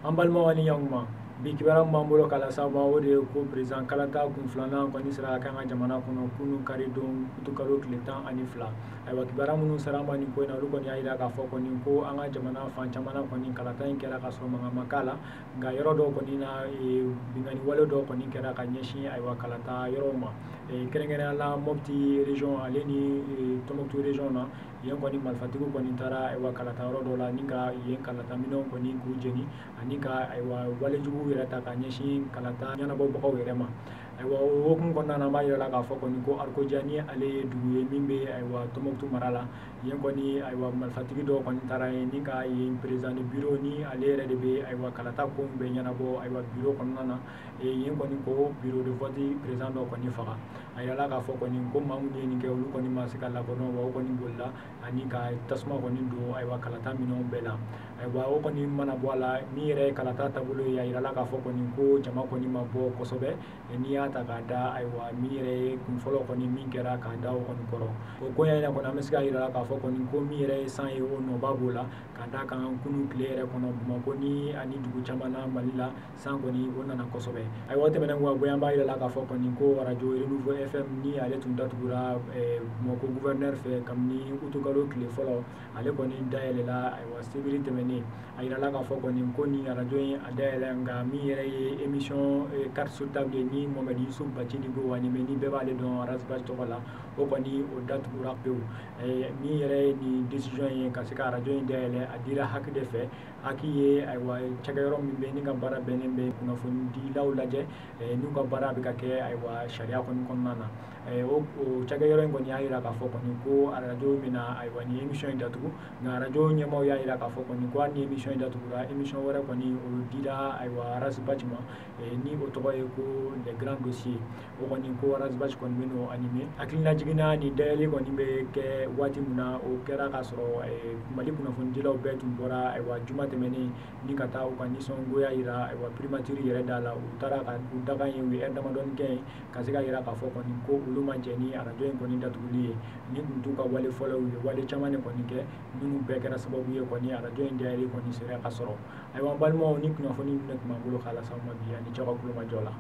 An balimaw ani ɲankuma, bi kibaruya min b'an bolo k'a lase aw ma, o de ye ko président kalata kun filanan kɔni sera ka kɛ an ka jamana kɔnɔ kunun kari don utukalo tile 12. Ayiwa, kibaruya minnu sera an ma nin ko in na, olu kɔni y'a jira k'a fɔ kɔni ko an ka jamana fan caman na kɔni kalata in kɛra ka sɔrɔ mankan ma k'a la, nka yɔrɔ dɔw kɔni na, binkanni wale dɔw kɔni kɛra ka ɲɛsin ayiwa kalata yɔrɔw ma, kɛrɛnkɛrɛnnenya la Mopti région ale ni Tombouctou région na. Yen kɔni marifatigiw kɔni taara ayiwa kalata yɔrɔ dɔw la ni ka yen kalata minɛnw kɔni k'u jeni ani ka ayiwa walejuguw yɛrɛ ta ka ɲɛsin kalata ɲɛnabɔbagaw yɛrɛ ma. Ayiwa, o hukumu kɔnɔna na, an b'a yira la k'a fɔ kɔni ko Arikoja ni ale ye dugu ye min bɛ ayiwa Tombouctou mara la. Yen kɔni ayiwa marifatigi dɔw kɔni taara yen ni ka yen président de bureau ni ale yɛrɛ de bɛ ayiwa kalata kow bɛɛ ɲɛnabɔ ayiwa bureau kɔnɔna na, yen kɔni ko bureau de vote président dɔ kɔni faga. A yirala k'a fɔ kɔni ko maa minnu ye nin kɛ, olu kɔni ma se ka lakodɔn, wa o kɔni bolila ani ka tasuma kɔni don ayiwa kalata minɛnw bɛɛ la. Ayiwa, o kɔni mana bɔ a la, min yɛrɛ ye kalata taabolo ye, a yirala k'a fɔ kɔni ko jama kɔni ma bɔ kosɛbɛ n'i y'a ta k'a da ayiwa min yɛrɛ ye kun fɔlɔ kɔni min kɛra k'a da o kɔni kɔrɔ. O koɲɛ in na kɔni, an bɛ se k'a yira k'a fɔ kɔni ko min yɛrɛ ye san ye, o nɔba b'o la, ka d'a kan kunun tile yɛrɛ kɔnɔ, Bamakɔ ni ani dugu caman na Mali la, san kɔni o nana kosɛbɛ. Ayiwa, o tɛmɛnen kɔ ka bɔ yen, an b'a yira la k'a fɔ kɔni ko arajo Renouveau FM ni ale tun datugura Bamakɔ gouverneur fɛ kabini utukalo tile fɔlɔ, ale kɔni dayɛlɛla ayiwa sibiri tɛmɛnen. A yirala k'a fɔ kɔni ko nin arajo in a dayɛlɛ, nka min yɛrɛ ye émission carte sur table ni Mohamed Youssouf Bathily b'o animé, ni bɛɛ b'ale dɔn Ras Bath tɔgɔ la, o kɔni o datugura pewu. Min yɛrɛ ye nin décision ye ka se ka arajo in dayɛlɛ, a dira HAC de fɛ. HAC ye ayiwa cakɛyɔrɔ min bɛ ni ka baara bɛnnen bɛ kunnafonidilaw lajɛ n'u ka baara bɛ ka kɛ ayiwa sariya kɔni kɔnɔna na. O cakɛyɔrɔ in kɔni y'a jira k'a fɔ kɔni ko arajo bɛna ayiwa nin émission in datugu, nka arajo ɲɛmaaw y'a jira k'a fɔ kɔni ko hali ni émission in datugura, émission wɛrɛ kɔni o dira ayiwa Ras Bath ma, ni o tɔgɔ ye ko les grands dossiers. O kɔni ko Ras Bath kɔni bɛ n'o animé. Hakilina jiginna nin dayɛlɛ kɔni bɛ kɛ waati min na, o kɛra k'a sɔrɔ Mali kunnafonidilaw bɛɛ tun bɔra ayiwa juma tɛmɛnen ni ka taa u ka nisɔngoya yira ayiwa primature yɛrɛ da la. U taara ka u dakan ye, u ye heure damadɔni kɛ yen ka se ka yira k'a fɔ kɔni ko olu ma jɛn ni arajo in kɔni datuguli ye. Ni tun t'u ka wale fɔlɔ, u ye wale caman de kɔni kɛ minnu bɛɛ kɛra sababu ye kɔni arajo in dayɛlɛ kɔni sera ka sɔrɔ. Ayiwa, an balimaw, ni kunnafoni ninnu de tun b'an bolo k'a lase aw ma bi, ani cɛw ka kulomajɔ la.